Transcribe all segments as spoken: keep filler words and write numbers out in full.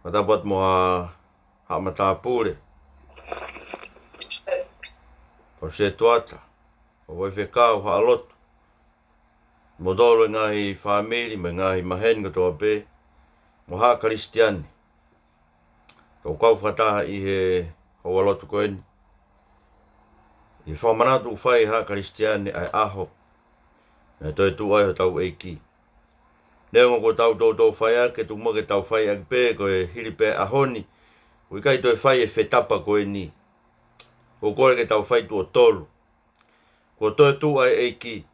Fakatapu atu mo ha, haʻa matāpule, kau setuata, kau faifekau, haʻa lotu, mo tolu e ngaahi fāmili, mo e ngaahi maheni kotoa pē, mo haʻa Kalisitiane. Kau kau fakataha ʻi he houa lotu ko eni, ʻi he fakamanatu ʻoku fai ʻe haʻa Kalisitiane ʻa e ʻaho naʻe toetuʻu ai hotau ʻEiki. Neongo kuo tau toutou fai ʻaki, tuku muʻa ke tau fai ʻaki pē ko e hili pē ʻaho ni, ʻoku ʻikai toe fai e fetapa ko eni. ʻOku ou kole ke tau fai tuʻo tolu. Kuo toetuʻu ʻa e ʻEiki.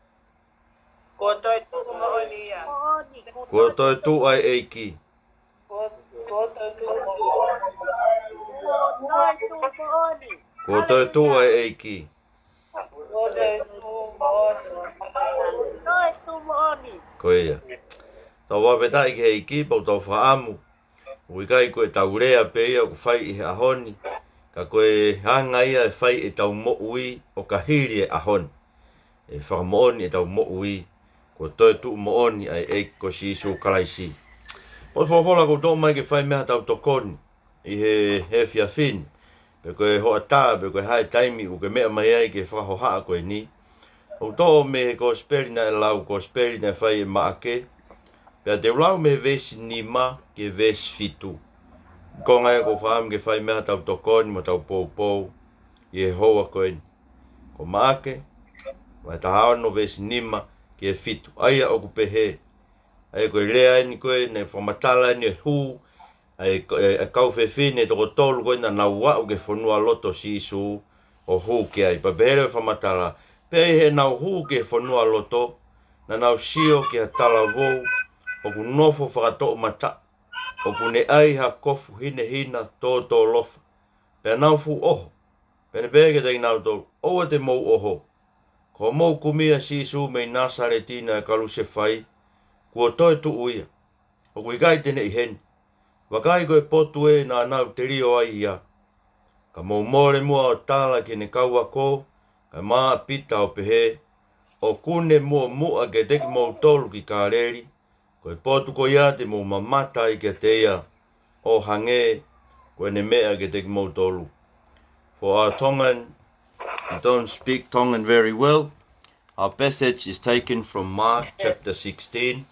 Kuo toetuʻu moʻoni ia. Kuo toetuʻu ʻa e ʻEiki. Kuo, kuo toetuʻu moʻoni. Kuo toetuʻu moʻoni. Kuo toetuʻu ʻa e ʻEiki. Kuo toetuʻu moʻoni. Kuo toetuʻu moʻoni. Ko ia. Tau fakafetaʻi ki he ʻEiki, pea tau fakaʻamu ʻoku ʻikai ko ʻetau lea pē ia ʻoku fai ʻi he ʻaho ni, ka ko e anga ia e fai ʻetau moʻui ʻo ka hili e ʻaho ni. ʻE fakamoʻoni ʻetau moʻui, kuo toetuʻu moʻoni ʻa e ʻEiki ko Sīsū Kalaisi. Potu folofola ʻoku ou toʻo mai ke fai mei ai haʻatau tokoni ʻi he, he efiafi ni, pe ko e hoʻatā, pe ko e hā e taimi ʻoku ke meʻa mai ai ki he fakahohaʻa ko eni. ʻOku ou toʻo mei he kosipeli naʻe lau, kosipeli naʻe fai ʻe Maʻake. Pea te u lau mei he veesi nima ki he veesi fitu. Ko e konga ia ʻoku ou fakaʻamu ke fai mei ai haʻatau tokoni mo ʻetau poupou ʻi he houa ko eni. Ko Maʻake, vahe taha ono veesi nima ki he fitu. ʻA ia ʻoku pehē. ʻA ia ko e lea eni ko ē naʻe fakamatala eni e hū ʻa e, e, e kau fefine toko tolu ko ē naʻa nau aʻu ki he fonualoto ʻo Sīsū ʻo hū ki ai. Pea pehē leva e fakamatala, pea ʻi heʻenau hū ki he fonualoto, naʻa nau sio ki ha talavou ʻoku nofo fakatoʻomataʻu, ʻoku ne ʻai ha kofu hinehina tōtōlofa. Pea nau fuʻu ʻoho. Pea ne pehē kiate kinautolu, ʻoua te mou ʻoho. Ko hoʻomou kumi ʻa Sīsū mei Nāsaleti naʻe kalusefai, kuo toetuʻu ia. ʻOku ʻikai te ne ʻi heni. Vakai ko e potu ē naʻa nau telio ai ia. Ka mou mole muʻa ʻo tala ki heʻene kau ako, kae ʻumaʻā ʻa Pita ʻo pehē, ʻoku ne muʻomuʻa kiate kimoutolu ki Kāleli, ko e potu ko ia te mou mamata ai kiate ia, ʻo hangē ko ʻene meʻa kiate kimoutolu. For our Tongan, we don't speak Tongan very well. Our passage is taken from Mark chapter sixteen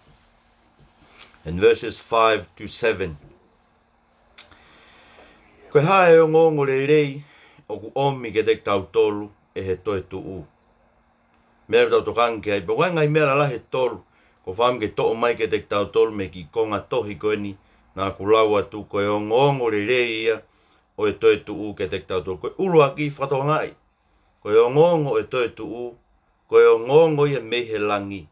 and verses five to seven. Ko e hā e ongoongo lelei ʻoku ʻomi kiate kitautolu ʻe he toetuʻu? Meʻa ʻoku tau tokanga ki ai, pea ko e ngaahi meʻa lalahi ʻe tolu ʻoku ou fakaʻamu ke toʻo mai kiate kitautolu mei he kiʻi konga tohi ko eni naʻa ku lau atu, ko e ongoongo lelei ia ʻo e toetuʻu kiate kitautolu. Ko e ʻuluaki, fakatokangaʻi, ko e ongoongo ʻo e toetuʻu, ko e ongoongo ia mei he langi.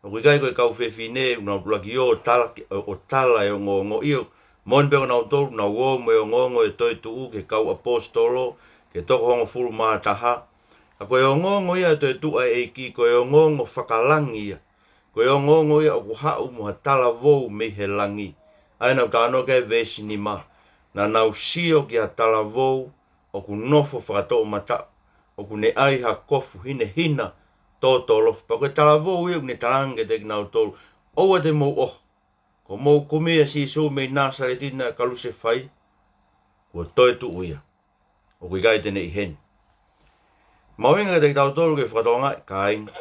ʻOku ʻikai ko e kau fefine ʻoku nau ʻuluaki ō ʻo tala ki, ʻo, ʻo tala e ongoongo. ʻIo, moʻoni pē ko kinautolu naʻa nau ō mo e ongoongo ʻo e toetuʻu ki he kau ʻaposetolo, ki he toko hongofulu mā taha. Ka ko e ongoongo ia ʻo e toetuʻu ʻa e ʻEiki, ko e ongoongo fakalangi ia. Ko e ongoongo ia ʻoku haʻu mo ha talavou mei he langi. ʻA ia naʻa ku talanoa ki ai he veesi nima. Naʻa nau sio ki ha talavou ʻoku nofo fakatoʻomataʻu, ʻoku ne ʻai ha kofu hinehina tōtōlofa. Pea ko e talavou ia ʻoku ne talaange kiate kinautolu, ʻoua te mou ʻoho. Ko hoʻomou kumi ʻa Sīsū mei Nāsaleti naʻe kalusefai, kuo toetuʻu ia. ʻOku ʻikai te ne ʻi heni. Mahuʻinga kiate kitautolu ke fakatokangaʻi, kāinga.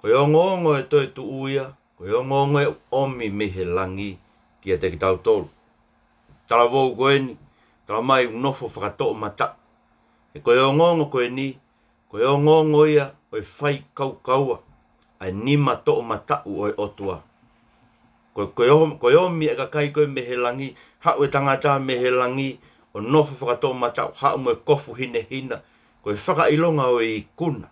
Ko e ongoongo ʻo e toetuʻu ia, ko e ongoongo ia ʻoku ʻomi mei he langi kiate kitautolu. Talavou ko eni, tala mai ʻoku nofo fakatoʻomataʻu. He ko e ongoongo ko eni, ko e ongoongo ia ʻo e fai kaukaua ʻa e nima toʻomataʻu ʻo e ʻOtua. Ko, ko e ʻo-, ko e ʻomi e kakai ko ē mei he langi, haʻu e tangata mei he langi, ʻo nofo fakatoʻomataʻu, haʻu mo e kofu hinehina, ko e fakaʻilonga ʻo e ikuna.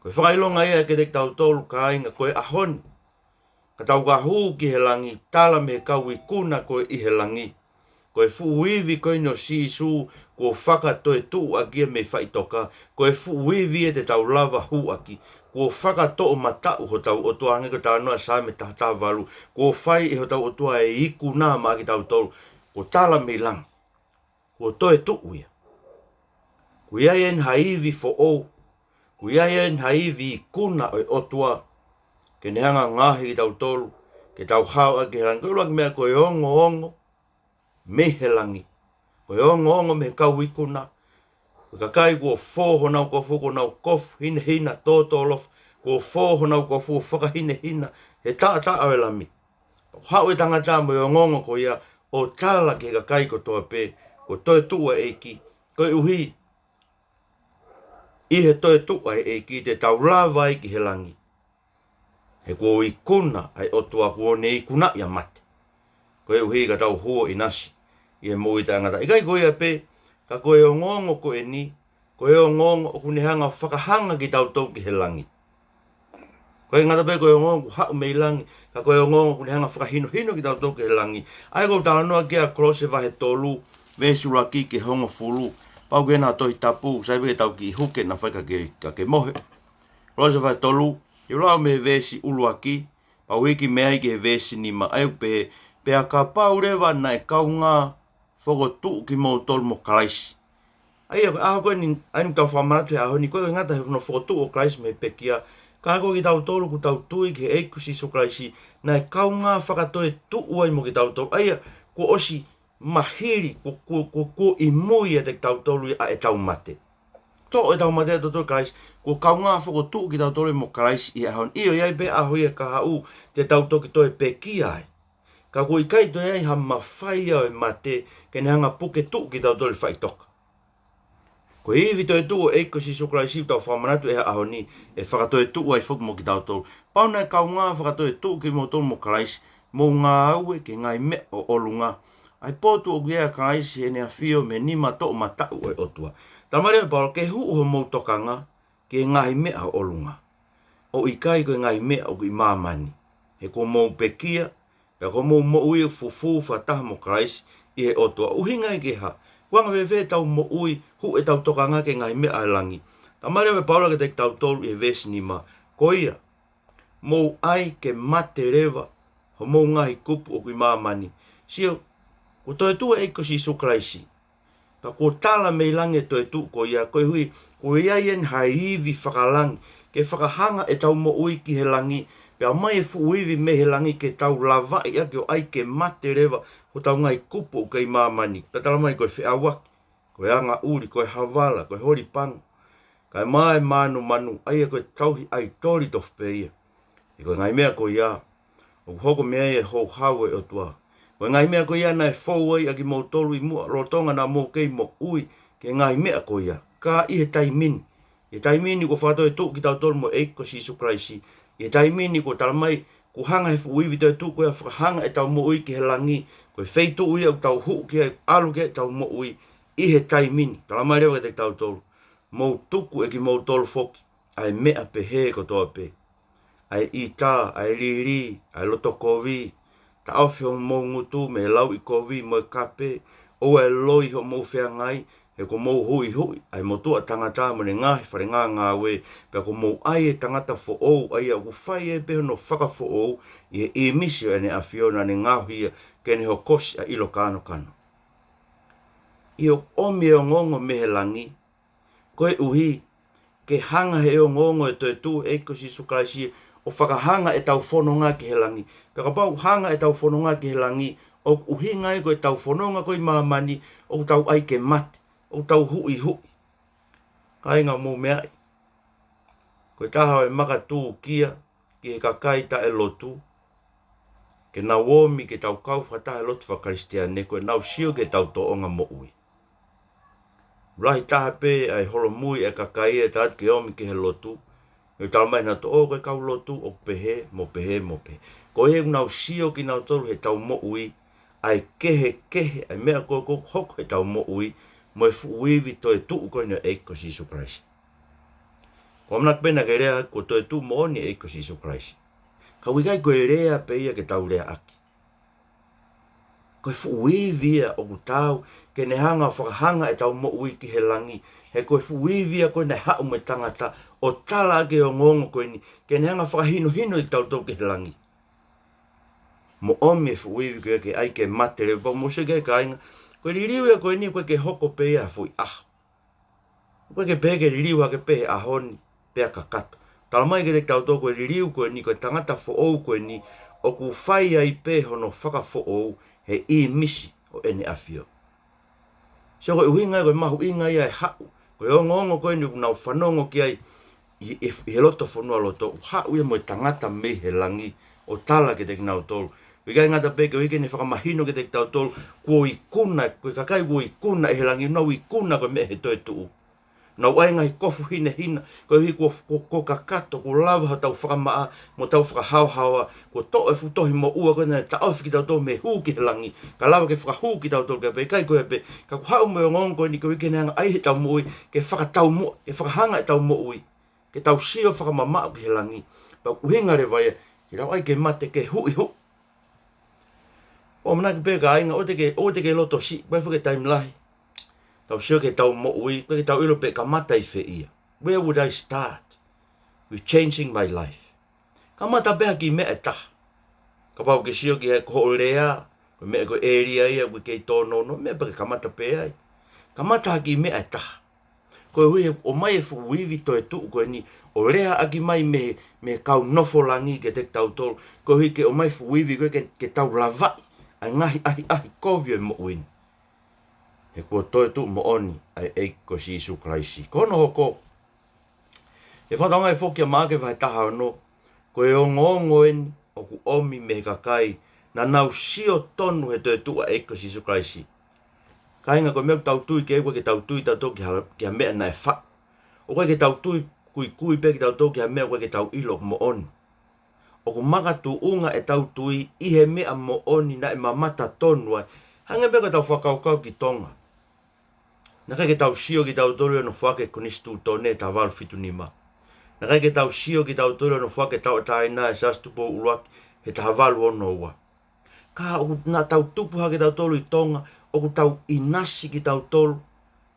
Ko e fakaʻilonga ia kiate kitautolu kāinga, ko e ʻaho ni. Ka tau ka hū ki he langi, tala mei he kau ikuna ko ē ʻi he langi. Ko e fuʻu ivi ko eni ʻo Sīsū, kuo fakatoetuʻu ʻaki ia mei faʻitoka. Ko e fuʻu ivi ia te tau lava hū ʻaki. Kuo fakatoʻomataʻu hotau ʻOtua, hangē ko e talanoa Saame taha taha valu. Kuo fai ʻe hotau ʻOtua e ikuna maʻa kitautolu. Kuo tala mei langi. Kuo toetuʻu ia. Kuo ʻi ai eni ha ivi foʻou. Kuo ʻi ai eni ha ivi ikuna ʻo e ʻOtua. Ke ne hanga ʻo ngaohi kitautolu ke tau hao ʻaki he langi. Ko e ʻuluaki meʻa ko e ongoongo mei he langi. Ko e ongoongo mei he kau ikuna, ko e kakai kuo fō honau kofu, kuo nau kofu hinehina tōtōlofa, kuo fō honau kofu ʻo fakahinehina he taʻataʻa ʻo e Lami. Haʻu e tangata mo e ongoongo ko ia ʻo tala ki he kakai kotoa pē, kuo toetuʻu ʻa e ʻEiki, koeʻuhi ʻi he toetuʻu ʻa e ʻEiki te tau lava ai ki he langi. He kuo ikuna ʻa e ʻOtua, kuo ne ikunaʻi ʻa mate, koeʻuhi ka tau hū ʻo ʻinasi ʻi he moʻui taʻengata. ʻIkai ko ia pē, ka ko e ongoongo ko eni, ko e ongoongo ʻoku ne hanga ʻo fakahanga kitautolu ki he langi. ʻIkai ngata pē ko e ongoongo ʻoku haʻu mei langi, ka ko e ongoongo ʻoku ne hanga ʻo fakahinohino kitautolu ki he langi. ʻA ia ʻoku ou talanoa ki ai ʻa Kolose vahe tolu, veesi ʻuluaki ki he hongofulu. Pau ke na Tohi Tapu, sai pē ke tau kiʻi huke na fai ka ke, ka ke mohe. Kolose vahe tolu, ʻi he lau mei he veesi ʻuluaki, pau hiki mei ai ki he veesi nima, ʻa ia ʻoku pehē: Pea kapau leva naʻe kaungā fokotuʻu kimoutolu mo Kalaisi. ʻA ia, ʻa ia ko eni, ʻa eni ʻoku tau fakamanatu he ʻaho ni, ʻikai ngata he hono fokotuʻu ʻo Kalaisi mei he pekia, ka ko kitautolu ʻoku tau tui ki he ʻEiki ko Sīsū Kalaisi, naʻe kaungā fakatoetuʻu ai mo kitautolu. ʻA ia, kuo ʻosi mahili, kuo, kuo, kuo, kuo ʻi mui ʻiate kitautolu ʻa ʻetau mate. Toʻo ʻetau mate ʻatautolu ʻe Kalaisi, kuo kaungā fokotuʻu kitautolu mo Kalaisi ʻi he ʻaho ni. ʻIo, ʻe ʻi ai pē ʻaho ia kahaʻu te tau toki toe pekia ai. Ka kuo ʻikai toe ʻi ai ha mafai ʻo e mate ke ne hanga ʻo puke tuʻu kitautolu ʻi faʻitoka. Ko e ivi toetuʻu ʻo e ʻEiki ko Sīsū Kalaisi ʻoku tau fakamanatu he ʻaho ni, ʻe fakatoetuʻu ai foki mo kitautolu. Pau naʻe kaungā fakatoetuʻu kimoutolu mo Kalaisi, mou ngāue ki he ngaahi meʻa ʻo ʻolunga, ʻa e potu ʻoku ʻi ai ʻa Kalaisi ʻi heʻene ʻafio mei he nima toʻomataʻu ʻo e ʻOtua. Talamai leva ʻe Paula ke huʻu homou tokanga ki he ngaahi meʻa ʻo ʻolunga, ʻo ʻikai ko e ngaahi meʻa ʻoku ʻi māmani. He kuo mou pekia, pea kuo mou moʻui ʻo fufū fakataha mo Kalaisi ʻi he ʻOtua. ʻUhinga ia ki he hā? Kuo anga fēfē ʻetau moʻui, huʻu ʻetau tokanga ki he ngaahi meʻa ʻa e langi? Talamai leva ʻe Paula kiate kitautolu ʻi he veesi nima: Ko ia, mou ʻai ke mate leva homou ngaahi kupu ʻoku ʻi māmani. Sio, kuo toetuʻu ʻa e ʻEiki ko Sīsū Kalaisi. Pea kuo tala mei langi e toetuʻu ko ia, koeʻuhi kuo ʻi ai ʻeni ha ivi fakalangi ke fakahanga ʻetau moʻui ki he langi, pea ʻomai e fuʻu ivi mei he langi ke tau lavaʻi ʻaki ʻo ʻai ke mate leva hotau ngaahi kupu ʻoku kei māmani. Pea talamai ko e feʻauaki, ko e angaʻuli, ko e havala, ko e holipango, kae ʻumaʻā e mānumanū, ʻa ia ko e tauhi ʻaitoli tofu pē ia. He ko e ngaahi meʻa ko ia ʻoku hoko mei ai e houhau ʻo e ʻOtua. Ko e ngaahi meʻa ko ia naʻe fou ai ʻa kimoutolu ʻi muʻa, lolotonga naʻa mou kei moʻui ki he ngaahi meʻa ko ia. Ka ʻi he taimi ni, ʻi he taimi ni kuo fakatoetuʻu kitautolu mo e ʻEiki ko Sīsū Kalaisi, ʻi he taimi ni kuo talamai kuo hanga he fuʻu ivi toetuʻu ko ia ʻo fakahanga ʻetau moʻui ki he langi, ko e feituʻu ia ʻoku tau huʻu ki ai, ʻalu ki ai ʻetau moʻui ʻi he taimi ni. Talamai leva kiate kitautolu: Mou tuku ʻe kimoutolu foki ʻa e meʻa pehē kotoa pē, ʻa e ʻita, ʻa e lili, ʻa e loto kovi. Taʻofi homou ngutu mei he lauʻikovi mo e kape. ʻOua ʻe loi hoʻomou feangai, he kuo mou huʻihuʻi ʻa e motuʻa tangata mo ʻene ngaahi fale ngāngāue, pea kuo mou ʻai e tangata foʻou, ʻa ia ʻoku fai ai pē hono fakafoʻou ʻi he ʻīmisi ʻo ʻene ʻAfio naʻa ne ngaohi ia ke ne hokosi ʻa e ʻilo kānokano. ʻIo, ʻomi e ongoongo mei he langi, koeʻuhi ke hanga he ongoongo e toetuʻu ʻo e ʻEiki ko Sīsū Kalaisi ʻo fakahanga ʻetau fononga ki he langi. Pea kapau ʻoku hanga ʻetau fononga ki he langi, ʻoku ʻuhinga ia ko ʻetau fononga ko ē ʻi māmani ʻoku tau ʻai ke mate, ʻoku tau huʻihuʻi. Kāinga, mou meaʻi, ko e taha ʻo e makatūkia ki he kakai taʻelotu ke nau omi ke tau kau fakataha he lotu faka-Kalisitiane, ko ʻenau sio ki heʻetau tōʻonga moʻui. Lahi taha pē ʻa e holomui ʻa e kakai ʻe tala atu ke omi ki he lotu, ʻo talamai nautolu ko e kau lotu ʻoku pehē mo pehē mo pehē. Ko ia ʻoku nau sio kinautolu heʻetau moʻui, ʻa e kehekehe ʻa e meʻa ko ē ʻoku hoko heʻetau moʻui mo e fuʻu ivi toetuʻu ko eni ʻo e ʻEiki ko Sīsū Kalaisi. Ko e ʻamanaki pē naʻa ke lea kuo toetuʻu moʻoni e ʻEiki ko Sīsū Kalaisi. Ka ʻoku ʻikai ko e lea pē ia ke tau leaʻaki. Ko e fuʻu ivi ia ʻoku taau ke ne hanga ʻo fakahanga ʻetau moʻui ki he langi. He ko e fuʻu ivi ia ko ē naʻe haʻu mo e tangata ʻo tala ʻaki e ongoongo ko eni, ke ne hanga ʻo fakahinohino kitautolu ki he langi. Mo ʻomi e fuʻu ivi ko ia ke ʻai ke mate leva. Pea mou sio ki ai, kāinga, ko e liliu ia ko eni ʻoku ʻikai ke hoko pē ia ha foʻi ʻaho. ʻOku ʻikai ke pehē ke liliu hake pē he ʻaho ni pea kakato. Talamai kiate kitautolu ko e liliu ko eni, ko e tangata foʻou ko eni, ʻoku fai ai pē hono fakafoʻou he ʻīmisi ʻo ʻEne ʻAfio. So ko e ʻuhinga ia, ko e mahuʻinga ia e haʻu. Ko e ongoongo ko eni ʻoku nau fanongo ki ai ʻi, ʻi, ʻi he loto fonualoto, ʻoku haʻu ia mo e tangata mei he langi ʻo tala kiate kinautolu. ʻIkai ngata pē, koeʻuhi ke ne fakamahino kiate kitautolu, kuo ikuna, ko e kakai kuo ikuna ʻe he langi, nau ikuna ko e meʻa he toetuʻu. Nau ʻai e ngaahi kofu hinehina, koeʻuhi kuo, kuo, kuo kakato, kuo lava hotau fakamaʻa, mo hotau fakahaohaoa, kuo toʻo e fuʻu tohi moʻua ko ē naʻe taʻofi kitautolu mei he hū ki he langi, ka lava ke fakahū kitautolu ki ai pē, ʻikai ko ia pē, ka kuo haʻu mo e ongoongo ko eni koeʻuhi ke ne hanga ʻai heʻetau moʻui, ke fakataumuʻa, ke fakahanga ʻetau moʻui, ke tau sio fakamamaʻu ki he langi, pea ʻuhinga leva ia, ke lau ai ke mate ke huʻihuʻi. ʻOku ou ʻamanaki pē kāinga, ʻoua te ke, ʻoua te ke loto siʻi, ʻoku ʻi ai foki e taimi lahi. Tau sio ki heʻetau moʻui, ʻoku ʻikai ke tau ʻilo pe ʻe kamata ʻi fē ia. Where would I start with changing my life? Kamata pē ha kiʻi meʻa ʻe taha. Kapau ʻoku ke sio ki he ko hoʻo lea, ko e meʻa ko e ʻēlia ia ʻoku ke kei tōnounou, meʻa pē ke kamata pē ai. Kamata ha kiʻi meʻa ʻe taha. Koeʻuhi he ʻomai e fuʻu ivi toetuʻu ko eni, ʻo leaʻaki mai mei, mei he kau nofo langi kiate kitautolu, koeʻuhi ke ʻomai e fuʻu ivi ko ē ke, ke tau lavaʻi ʻa e ngaahi ʻahiʻahi kovi ʻo e moʻui ni. He kuo toetuʻu moʻoni ʻa e ʻEiki ko Sīsū Kalaisi. Ko hono hoko, ʻe fakatokangaʻi foki ʻia Maʻake vahe taha ono, ko e ongoongo eni ʻoku ʻomi mei he kakai naʻa nau sio tonu he toetuʻu ʻa e ʻEiki ko Sīsū Kalaisi. Kāinga, ko e meʻa ʻoku tau tui ki ai, ʻoku ʻikai ke tau tui tautolu ki ha, ki ha meʻa naʻe faʻu. ʻOku ʻikai ke tau tui kuikui pē kitautolu ki ha meʻa ʻoku ʻikai ke tau ʻilo ʻoku moʻoni. ʻOku makatuʻunga ʻetau tui ʻi he meʻa moʻoni naʻe mamata tonu ai. Hangē pē ko ʻetau fakakaukau ki Tonga. Naʻe ʻikai ke tau sio kitautolu ʻi hono foaki e Konisitūtone he taha valu fitu nima. Naʻe ʻikai ke tau sio kitautolu ʻi hono foaki e tauʻatāina ʻa e Siaosi Tupou ʻUluaki he taha valu ono ua. Ka ʻoku, naʻa tau tupu hake tautolu ʻi Tonga, ʻoku tau ʻinasi kitautolu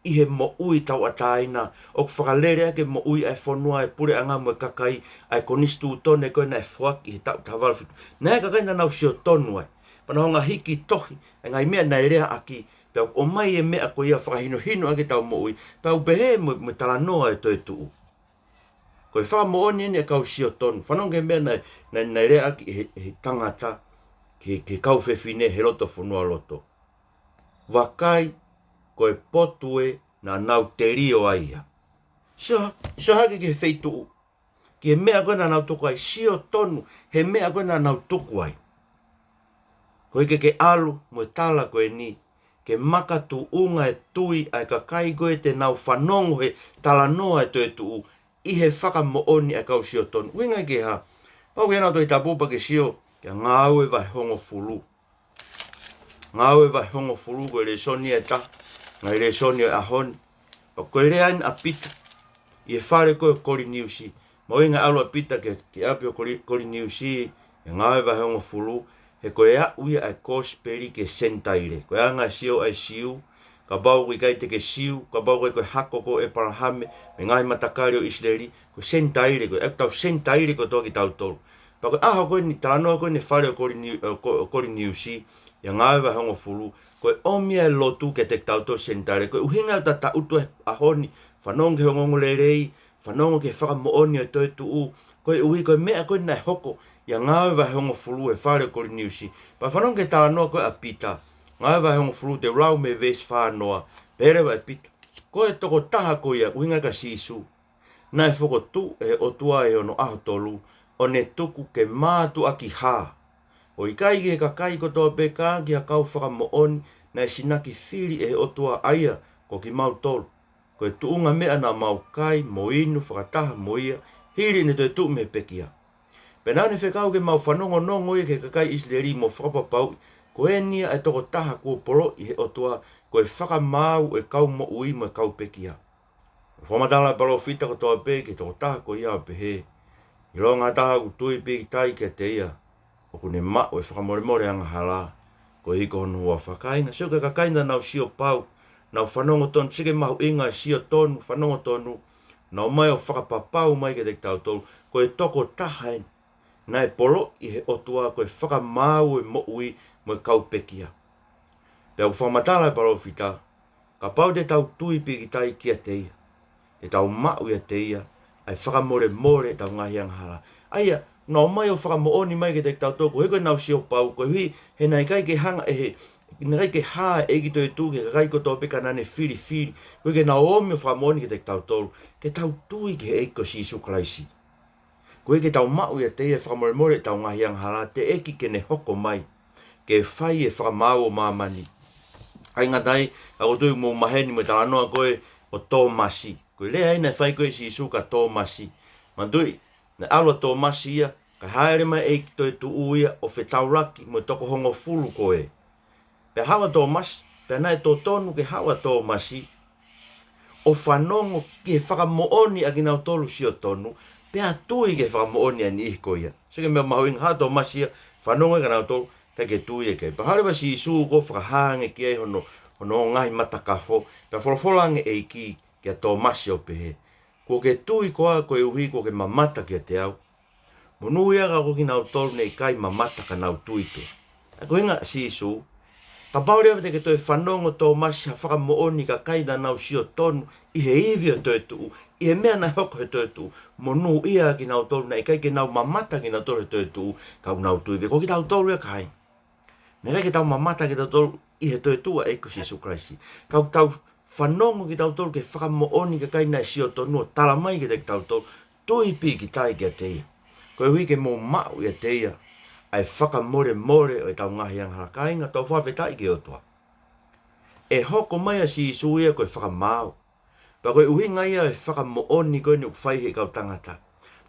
ʻi he moʻui tauʻatāina, ʻoku fakalele ʻaki e moʻui ʻa e fonua, e puleʻanga mo e kakai, ʻa e Konisitūtone ko ē naʻe foaki he taʻu taha valu fitu. Naʻe ʻi ai e kakai naʻa nau sio tonu ai. Pea nau hanga ʻo hiki tohi e ngaahi meʻa naʻe leaʻaki, pea ʻomai e meʻa ko ia ʻo fakahinohino ʻaki ʻetau moʻui, pea u pehē mo, mo e talanoa ʻo e toetuʻu. Ko e fakamoʻoni eni ʻa e kau sio tonu. Fanongo ki he meʻa naʻe, naʻe, naʻe leaʻaki ʻe he, he tangata ki he, ki he kau fefine he loto fonualoto. Vakai, ko e potu ē naʻa nau telio ai ia. Sio, sio hake ki he feituʻu, ki he meʻa ko ē naʻa nau tuku ai, sio tonu he meʻa ko ē naʻa nau tuku ai. Koeʻuhi ke ke ʻalu mo e tala ko eni, ke makatuʻunga e tui ʻa e kakai ko ē te nau fanongo he talanoa ʻo e toetuʻu ʻi he fakamoʻoni ʻa e kau sio tonu. ʻUhinga ki he hā? Pau ke ʻalu ki he Tohi Tapu pea ke sio ki he Ngāue vahe hongofulu. Ngāue vahe hongofulu, ko e lēsoni ʻe taha, ngaahi lēsoni ʻo e ʻaho ni. Pea ko e lea eni ʻa Pita ʻi he fale ko ē ʻo Koliniusi. Mahuʻinga e ʻalu ʻa Pita ki he, ki he ʻapi ʻo Koli-, Koliniusi, ʻi he Ngāue vahe hongofulu, he ko e aʻu ia ʻa e kosipeli ki he Senitaile. Ko e anga e sio ʻa e Siu, kapau ʻoku ʻikai te ke Siu, kapau ʻoku ʻikai ko e hako ko ē ʻo ʻĒpalahame, mei he ngaahi matakali ʻo ʻIsileli, ko e Senitaile, ko e ʻetau Senitaile kotoa kitautolu. Pea ko e ʻaho ko eni, talanoa ko eni he fale ʻo Kolini-, ʻo Ko-, ʻo Koliniusi, ʻi he Ngāue vahe hongofulu, ko e ʻomi ʻa e lotu kiate kitautolu Senitaile, ko e ʻuhinga ia ʻoku ta tangutu he ʻaho ni, fanongo ki he ongoongolelei, fanongo ki he fakamoʻoni ʻo e toetuʻu, koeʻuhi ko e meʻa ko ē naʻe hoko ʻi he Ngāue vahe hongofulu he fale ʻo Koliniusi. Pea fanongo ki he talanoa ko ē ʻa Pita, Ngāue vahe hongofulu, te u lau mei he veesi fā noa, pehē leva ʻe Pita: Ko e tokotaha ko ia, ʻuhinga kia Sīsū, naʻe fokotuʻu ʻe he ʻOtua ʻi hono ʻaho tolu, ʻo ne tuku ke mātuʻaki hā, ʻo ʻikai ki he kakai kotoa pē ka ki ha kau fakamoʻoni naʻe sinaki fili ʻe he ʻOtua, ʻa ia ko kimautolu, ko e tuʻunga meʻa naʻa mau kai mo inu fakataha mo ia, hili ʻene toetuʻu mei he pekia. Pea naʻa ne fekau ke mau fanongonongo ia ki he kakai ʻIsileli mo fakapapauʻi, ko eni ia ʻa e tokotaha kuo poloʻi ʻe he ʻOtua, ko e fakamaau ʻo e kau moʻui mo e kau pekia. Fakamatala e palōfita kotoa pē ki he tokotaha ko ia ʻo pehē: ʻIlonga ha taha ʻoku tui pīkitai kiate ia, ʻoku ne maʻu e fakamolemole angahala, koeʻuhi ko hono huafa. Kāinga, sio ki he kakai naʻa nau sio pau, nau fanongo tonu, sio ki he mahuʻinga e sio tonu, fanongo tonu, nau ō mai ʻo fakapapau mai kiate kitautolu, ko e tokotaha eni naʻe poloʻi ʻe he ʻOtua ko e fakamaau ʻo e moʻui mo e kau pekia. Pea ʻoku fakamatala e palōfita, kapau te tau tui pīkitai kiate ia, te tau maʻu ʻiate ia ʻa e fakamolemole ʻetau ngaahi angahala. ʻA ia, nau ō mai ʻo fakamoʻoni mai kiate kitautolu, koeʻuhi ko ʻenau sio pau, koeʻuhi he naʻe ʻikai ke hanga ʻe he, Naʻe ʻikai ke hā e ʻEiki toetuʻu ki he kakai kotoa pē ka naʻa ne filifili. Koeʻuhi ke nau ō mai ʻo fakamoʻoni kiate kitautolu ke tau tui ki he ʻEiki ko Sīsū Kalaisi. Koeʻuhi ke tau maʻu ʻiate ia e fakamolemole ʻetau ngaahi angahala, teʻeki ke ne hoko mai ke fai e fakamaau ʻo māmani. ʻIkai ngata ai, ka ʻoku ou tui ʻoku mou maheni mo e talanoa ko ē ʻo Tōmasi. Ko e lea ia naʻe fai ko ē ʻe Sīsū kia Tōmasi. Manatuʻi, naʻe ʻalu ʻa Tōmasi ia, kae hāʻele mai e ʻEiki toetuʻu ia ʻo fetaulaki mo e toko hongofulu ko ē. Pea haʻu ʻa Tōmasi, pea naʻe totonu ke haʻu ʻa Tōmasi ʻo fanongo ki he fakamoʻoni ʻa kinautolu siotonu, pea tui ki he fakamoʻoni ʻa e niʻihi ko ia. Sio ki he meʻa mahuʻinga, haʻu ʻa Tōmasi ia, fanongo kia nautolu, ʻikai ke tui ia ki ai. Pea haʻu leva ʻa Sīsū ʻo fakahā ange ki ai hono, hono ngaahi matakafo, pea folofola ange e ʻEiki kia Tōmasi ʻo pehē, kuo ke tui koā koeʻuhi kuo ke mamata kiate au? Monūʻia ka ko kinautolu naʻe ʻikai mamata ka nau tui pē. Ka ko e ʻuhinga ʻa Sīsū, kapau leva te ke toe fanongo Tōmasi ha fakamoʻoni ki he kakai naʻa nau siotonu ʻi he ivi ʻo e toetuʻu, ʻi he meʻa naʻe hoko he toetuʻu, monūʻia kinautolu naʻe ʻikai ke nau mamata kinautolu he toetuʻu, ka ʻoku nau tui pē. Ko kitautolu ia kāinga. Naʻe ʻikai ke tau mamata kitautolu ʻi he toetuʻu ʻa e ʻEiki ko Sīsū Kalaisi. Ka ʻoku tau fanongo kitautolu ki he fakamoʻoni ʻa e kakai naʻe siotonu ʻo tala mai kiate kitautolu, tui pīkitai kiate ia. Koeʻuhi ke mou maʻu ʻiate ia ʻa e fakamolemole ʻo ʻetau ngaahi angahala. Kāinga, tau fakafetaʻi ki he ʻOtua. ʻE hoko mai ʻa Sīsū ia ko e fakamaau. Pea ko e ʻuhinga ia e fakamoʻoni ko eni ʻoku fai ʻe he kau tangata.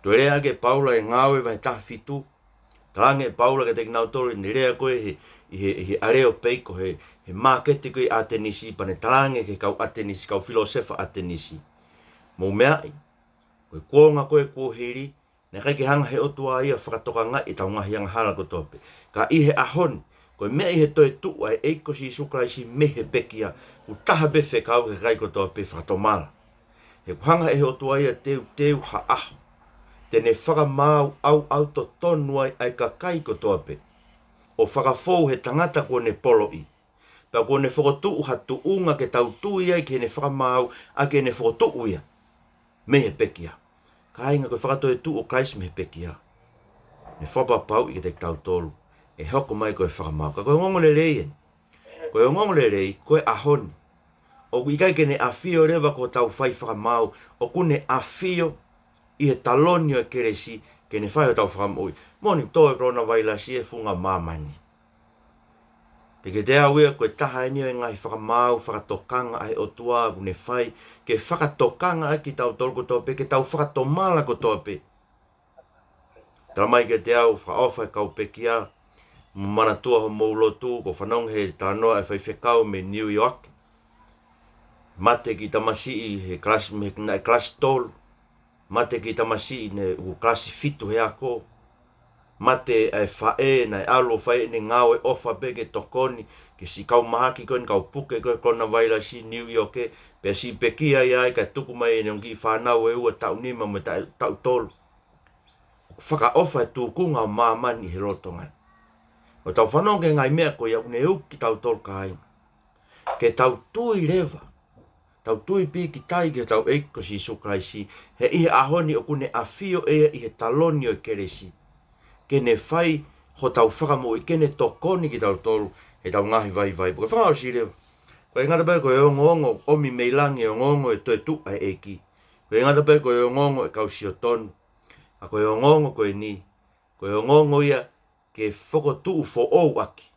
Toe lea ʻaki ʻe Paula ʻi he Ngāue vahe taha fitu. Talaange ʻe Paula kiate kinautolu ʻene lea ko ē he, ʻi he, ʻi he ʻAleopeiko, he, he māketi ko ē ʻi ʻAtenisi, pea ne talaange ki he kau ʻAtenisi, kau filōsefa ʻAtenisi. Mou meaʻi, ko e kuonga ko ē kuo hili, naʻe ʻikai ke hanga ʻe he ʻOtua ia ʻo fakatokangaʻi ʻetau ngaahi angahala kotoa pē. Ka ʻi he ʻaho ni, ko e meʻa ʻi he toetuʻu ʻa e ʻEiki ko Sīsū Kalaisi mei he pekia, ʻoku taha pē fekau ki he kakai kotoa pē fakatomala. He ʻoku hanga ʻe he ʻOtua ia ʻo teuteu ha ʻaho te ne fakamaau ʻauʻau totonu ai ʻa e kakai kotoa pē, ʻo fakafou he tangata kuo ne poloʻi. Pea kuo ne fokotuʻu ha tuʻunga ke tau tui ai ki heʻene fakamaau ʻaki ʻene fokotuʻu ia mei he pekia. Kāinga, ko e fakatoetuʻu ʻo Kalaisi mei he pekia, ne fakapapauʻi kiate kitautolu ʻe hoko mai ko e fakamaau. Ka ko e ongoongolelei eni. Ko e ongoongolelei, ko e ʻaho ni, ʻoku ʻikai ke ne ʻafio leva ko hotau fai fakamaau, ʻoku ne ʻafio ʻi he taloni ʻo e kelesi ke ne fai hotau fakamoʻui. Moʻoni, tō e kolonavailasi e funga māmani. Pea kiate au ia, ko e taha eni ʻo e ngaahi fakamaau fakatokanga ʻa e ʻOtua ʻoku ne fai, ke fakatokanga ʻaki kitautolu kotoa pē, ke tau fakatomala kotoa pē. Tala mai kiate au, fakaʻofa e kau pekia, mou manatua hoʻomou lotu, ʻoku ou fanongo he talanoa ʻa e faifekau mei New York. Mate e kiʻi tamasiʻi he kalasi, mei he naʻe kalasi tolu. Mate e kiʻi tamasiʻi naʻe ʻoku kalasi fitu he ako. Mate ʻa e faʻē naʻe ʻalu ʻo fai ʻene ngāue ʻofa pē ke tokoni ki he siʻi kau mahaki ko eni, kau puke ko ē kolonavailasi New York ē, pea siʻi pekia ia ai kae tuku mai ʻene ongo kiʻi fānau ʻe ua, taʻu nima mo e taʻu, taʻu tolu. Fakaʻofa e tūkunga ʻo māmani ʻi he lolotonga ni. ʻOku tau fanongo ki he ngaahi meʻa ko ia ʻoku ne ui kitautolu kāinga ke tau tui leva. Tau tui pīkitai ki hotau ʻEiki ko Sīsū Kalaisi, he ʻi he ʻaho ni ʻoku ne ʻafio ʻe ia ʻi he taloni ʻo e kelesi ke ne fai hotau fakamoʻui, ke ne tokoni kitautolu heʻetau ngaahi vaivai. Pea ko e fakaʻosi leva, ʻoku ʻikai ngata pē ko e ongoongo ʻomi mei langi, e ongoongo e toetuʻu ʻa e ʻEiki. ʻOku ʻikai ngata pē ko e ongoongo e kau siotonu. ʻA ko e ongoongo ko eni, ko e ongoongo ia ke fokotuʻu foʻou ʻaki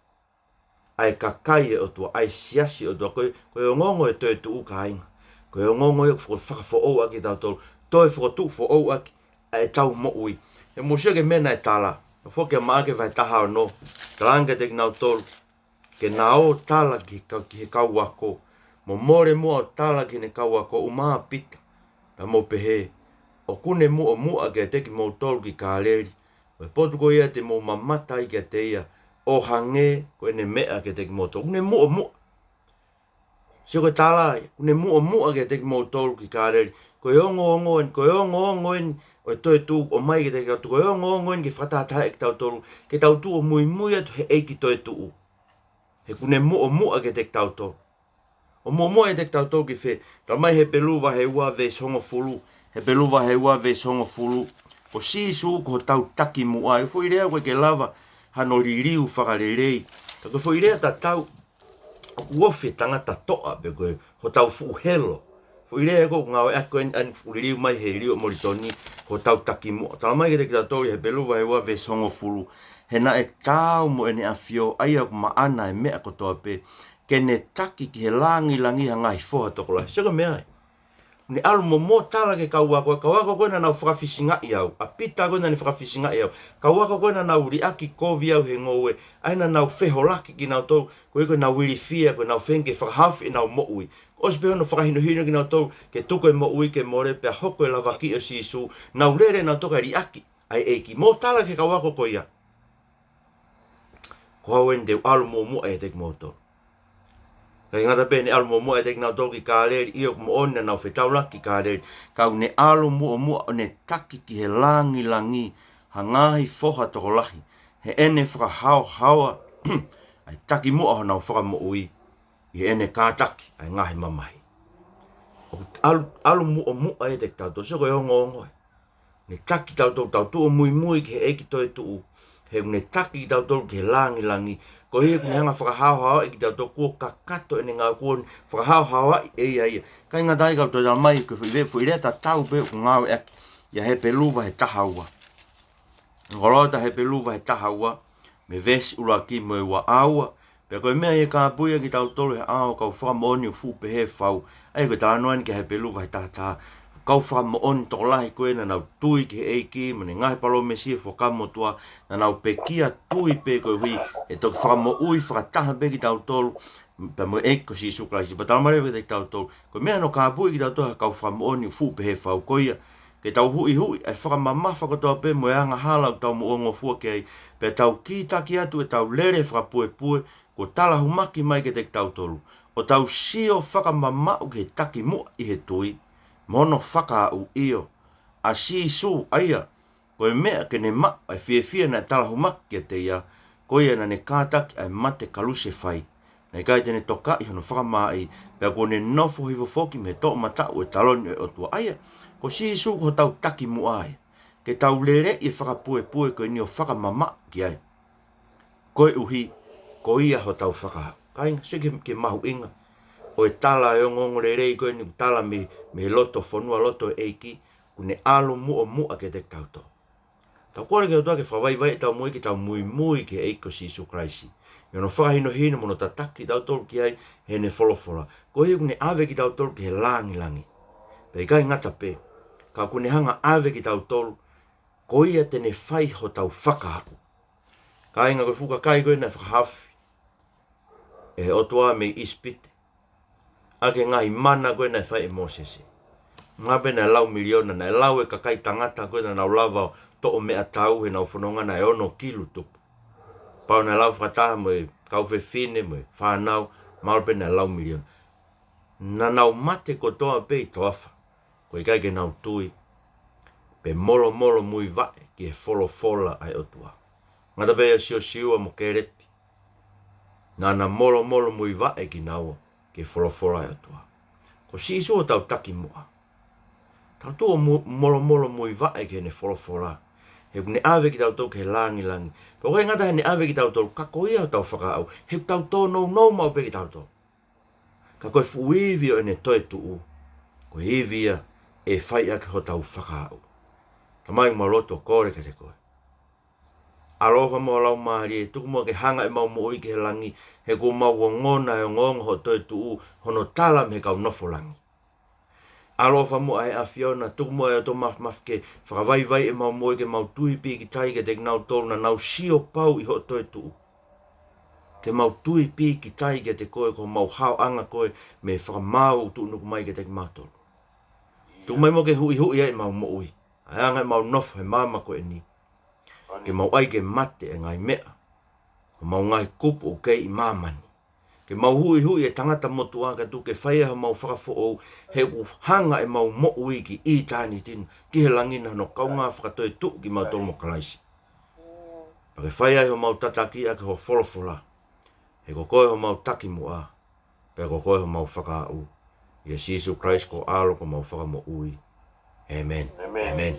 ʻa e kakai ʻo e ʻOtua, ʻa e siasi ʻo e ʻOtua. Ko e, ko e ongoongo e toetuʻu, kāinga, ko e ongoongo ia ʻoku faka-, fakafoʻou ʻaki kitautolu, toe fokotuʻu foʻou ʻaki ʻa ʻetau moʻui. He mou sio ki he meʻa naʻe tala, ʻo foki ʻa Maʻake vahe taha ono, talaange kiate kinautolu ke na ō ʻo tala ki he kau, ki he kau ako. Mo Mole muʻa ʻo tala ki heʻene kau ako, ʻumaʻā ʻa Pita, pea mo pehē, ʻoku ne muʻomuʻa kiate kimoutolu ki Kāleli, ko e potu ko ia te mou mamata ai kiate ia, ʻo hangē ko ʻene meʻa kiate kimoutolu. ʻOku ne muʻomuʻa. Sio ko e tala ia, ʻoku ne muʻomuʻa kiate kimoutolu ki Kāleli. Ko e ongoongo eni, ko e ongoongo eni ʻo e toetuʻu ʻoku ʻomai kiate kitautolu, ko e ongoongo eni ke fakatahatahaʻi kitautolu ke tau tuʻu ʻo muimui atu he ʻEiki toetuʻu. He ʻoku ne muʻomuʻa kiate kitautolu. ʻO muʻomuʻa kiate kitautolu ki fē? Tala mai Hepelū vahe ua veesi hongofulu. Hepelū vahe ua veesi hongofulu. Ko Sīsū ko hotau takimuʻa. Ko e foʻi lea ʻoku ʻikai ke lava hano liliu fakalelei. Ka ko e foʻi lea tatau ʻOku ofi e tangata toʻa pe ko e hotau fuʻu helo. Foʻi lea ko ē ʻoku ngāueʻaki ko eni ʻa e fuʻu liliu mai he liliu ʻa Molitoni, ko hotau takimuʻa. Talamai kiate kitautolu ʻi he Hepelū vahe ua veesi hongofulu, he naʻe taau mo ʻEne ʻAfio, ʻa ia ʻoku maʻana e meʻa kotoa pē, ke ne taki ki he langilangi ha ngaahi foha tokolahi. Sio ki he meʻa ē. Ne ʻalu mo mo tala ki he kau ako, kau ako ko ē naʻa nau fakafisingaʻi au, ʻa Pita ko ē naʻa ne fakafisingaʻi au, kau ako ko ē naʻa nau liʻaki kovi au he ngoue, ʻa ia naʻa nau feholaki kinautolu, ko e ko ʻenau ilifia, ko ʻenau feinga ke fakahaofi ʻenau moʻui. ʻOsi pē hono fakahinohino kinautolu ke tuku e moʻui ke mole pea hoko e lavakiʻi ʻo Sīsū, nau lele nautolu kae liʻaki ʻa e ʻEiki. Mo tala ki he kau ako ko ia, ko au eni te u ʻalu muʻomuʻa ʻiate kimoutolu. ʻIkai ngata pē ne ʻalu muʻomuʻa ʻiate kinautolu ki Kāleli, ʻio, ʻoku moʻoni naʻa nau fetaulaki ki Kāleli, ka ʻoku ne ʻalu muʻomuʻa ʻo ne taki ki he langilangi ha ngaahi foha tokolahi, heʻene fakahaohaoa ʻa e takimuʻa honau fakamoʻui ʻi heʻene kātaki ʻa e ngaahi mamahi. ʻOku ʻalu, ʻalu muʻomuʻa ʻiate kitautolu, sio ko e ongoongo ē. Ne taki kitautolu, tau tuʻu ʻo muimui ki he ʻEiki toetuʻu, he ʻoku ne taki kitautolu ki he langilangi, koeʻuhi ʻoku ne hanga ʻo fakahaohaoaʻi kitautolu, kuo kakato ʻene ngāue, kuo fakahaohaoaʻi ʻe ia ia. ʻIkai ngata ai, ka ʻoku toe talamai ko e foʻi lea, foʻi lea tatau pē ʻoku ngāueʻaki ʻi he Hepelū vahe taha ua. Ko e lau ʻa e Hepelū vahe taha ua, mei he veesi ʻuluaki mo e ua, ʻa ua, pea ko e meʻa ʻi he kāpui ʻa kitautolu he ʻao ʻo e kau fakamoʻoni ʻoku fuʻu pehē fau. ʻA ia ko e talanoa eni ki he Hepelū vahe taha taha. Kau fakamoʻoni tokolahi ko ē naʻa nau tui ki he ʻEiki mo ʻene ngaahi palōmesi ʻo e Fuakava Motuʻa, naʻa nau pekia tui pē koeʻuhi ʻe toki fakamoʻui fakataha pē kitautolu pea mo e ʻEiki ko Sīsū Kalaisi. Pea talamai leva kiate kitautolu, ko e meʻa hono kāpui ʻa kitautolu he kau fakamoʻoni ʻoku fuʻu pehē fau, ko ia ke tau huʻihuʻi ʻa e fakamamafa kotoa pē mo e angahala ʻoku tau moʻuangofua ki ai, pea tau kītaki atu ʻetau lele fakapuepue kuo talahumaki mai kiate kitautolu, ʻo tau sio fakamamaʻu ki he takimuʻa ʻi he tui, mo hono fakahaofi, ʻio, ʻa Sīsū, ʻa ia ko e meʻa ke ne maʻu ʻa e fiefia naʻe talahumaki kiate ia, ko ia naʻa ne kātaki ʻa e mate kalusefai, naʻe ʻikai te ne tokaʻi hono fakamaaʻi, pea kuo ne nofo hifo foki mei he toʻomataʻu ʻo e taloni ʻo e ʻOtua. ʻA ia ko Sīsū ko hotau takimuʻa ia, ke tau lele ʻi he fakapuepue ko eni ʻo fakamamaʻu ki ai, koeʻuhi ko ia hotau fakahaofi. Kāinga, sio ki he, ki he mahuʻinga ʻo e tala ʻa e ongoongolelei ko eni ʻoku tala mei, mei he loto fonua, loto ʻo e ʻEiki, ʻoku ne ʻalu muʻomuʻa kiate kitautolu. Tau kole ki he ʻOtua ke fakavaivaiʻi ʻetau moʻui ke tau muimui ki he ʻEiki ko Sīsū Kalaisi, ʻi hono fakahinohino mo hono tataki kitautolu ki ai heʻene folofola, koeʻuhi ʻoku ne ʻave kitautolu ki he langilangi. Pea ʻikai ngata pē, ka ʻoku ne hanga ʻo ʻave kitautolu, ko ia te ne fai hotau fakahaofi. Kāinga, ko e fuʻu kakai ko ē naʻe fakahaofi ʻe he ʻOtua mei ʻIsipite ʻaki e ngaahi mana ko ē naʻe fai ʻe Mōsese. Mahalo pē naʻe lau miliona, naʻe lau e kakai tangata ko ē naʻa nau lava ʻo toʻo meʻatau heʻenau fononga naʻe ono kilu tupu. Pau naʻe lau fakataha mo e kau fefine mo e fānau, mahalo pē naʻe lau miliona. Naʻa nau mate kotoa pē ʻi he toafa, ko e ʻikai ke nau tui, pe molomolo muivaʻe ki he folofola ʻa e ʻOtua. Ngata pē ʻia Siosiua mo Kēlepi, naʻa na molomolo muivaʻe kinaua ki he folofola ʻa e ʻOtua. Ko Sīsū hotau takimuʻa. Tau tuʻu ʻo mu-, molomolo muivaʻe ki heʻene folofola, he ʻoku ne ʻave kitautolu ki he langilangi. Pea ʻoku ʻikai ngata heʻene ʻave kitautolu, ka ko ia hotau fakahaofi, he ʻoku tau tōnounou maʻu pē kitautolu. Ka ko e fuʻu ivi ʻo ʻene toetuʻu, ko e ivi ia ʻe fai ʻaki hotau fakahaofi. Tamai, ʻoku mau lotu ʻo kole kiate koe. ʻAloʻofa muʻa ho Laumālie, tuku muʻa ke hanga ʻemau moʻui ki he langi, he kuo mau ongona e ongoongo hoʻo toetuʻu, hono tala mei he kau nofo langi. ʻAloʻofa muʻa ʻa e ʻAfiona, tuku muʻa ʻa e ʻOtua Māfimafi ke fakavaivaiʻi ʻemau moʻui, ke mau tui pīkitai kiate kinautolu naʻa nau sio pau ʻi hoʻo toetuʻu. Ke mau tui pīkitai kiate koe, ko homau haoʻanga koe mei he fakamaau ʻoku tuʻunuku mai kiate kimautolu. Tuku mai muʻa ke huʻihuʻi ai ʻemau moʻui, ʻa e anga ʻemau nofo he māmani ko eni, ke mau ʻai ke mate e ngaahi meʻa ʻo homau ngaahi kupu ʻoku kei ʻi māmani. Ke mau huʻihuʻi e tangata motuʻa kae tuku ke fai ai homau fakafoʻou, he ʻoku hanga ʻemau moʻui ki ʻitāniti na, ki he langi na, hono kaungā fakatoetuʻu kimautolu mo Kalaisi. Pea ke fai ai homau tataki ʻaki ho folofola, he ko koe homau takimuʻa, pea ko koe homau fakahaofi. ʻIa Sīsū Kalaisi ko ho ʻAlo ko homau Fakamoʻui. ʻĒmeni. ʻĒmeni. ʻĒmeni.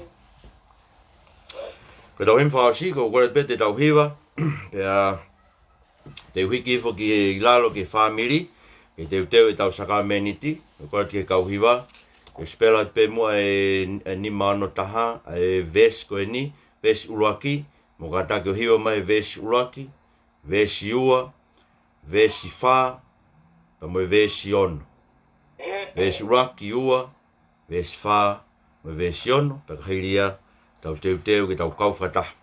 Ko ʻetau himi fakaʻosi, ko e kole pē te tau hiva, pea Te u hiki hifo ki he ʻi lalo ki he fāmili, ke teuteu ʻetau sākalamēniti, ʻoku ʻoatu ki he kau hiva, ke u sipela atu pē muʻa e, e nima ono taha, e veesi ko eni, veesi ʻuluaki, mou kātaki ʻo hiva mai e veesi ʻuluaki, veesi ua, veesi fā, pea mo e veesi ono. Veesi ʻuluaki, ua, veesi fā, mo e veesi ono, pea ka hili ia, tau teuteu ke tau kau fakataha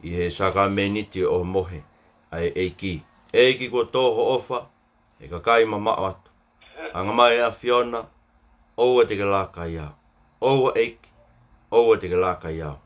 ʻi he sākalamēniti ʻo e ʻohomohe ʻa e ʻEiki. ʻEiki kuo tō ho ʻofa, he kakai mamaʻo atu. Hanga mai ʻAfiona, ʻoua te ke laka ai au. ʻOua ʻEiki, ʻoua te ke laka ai au.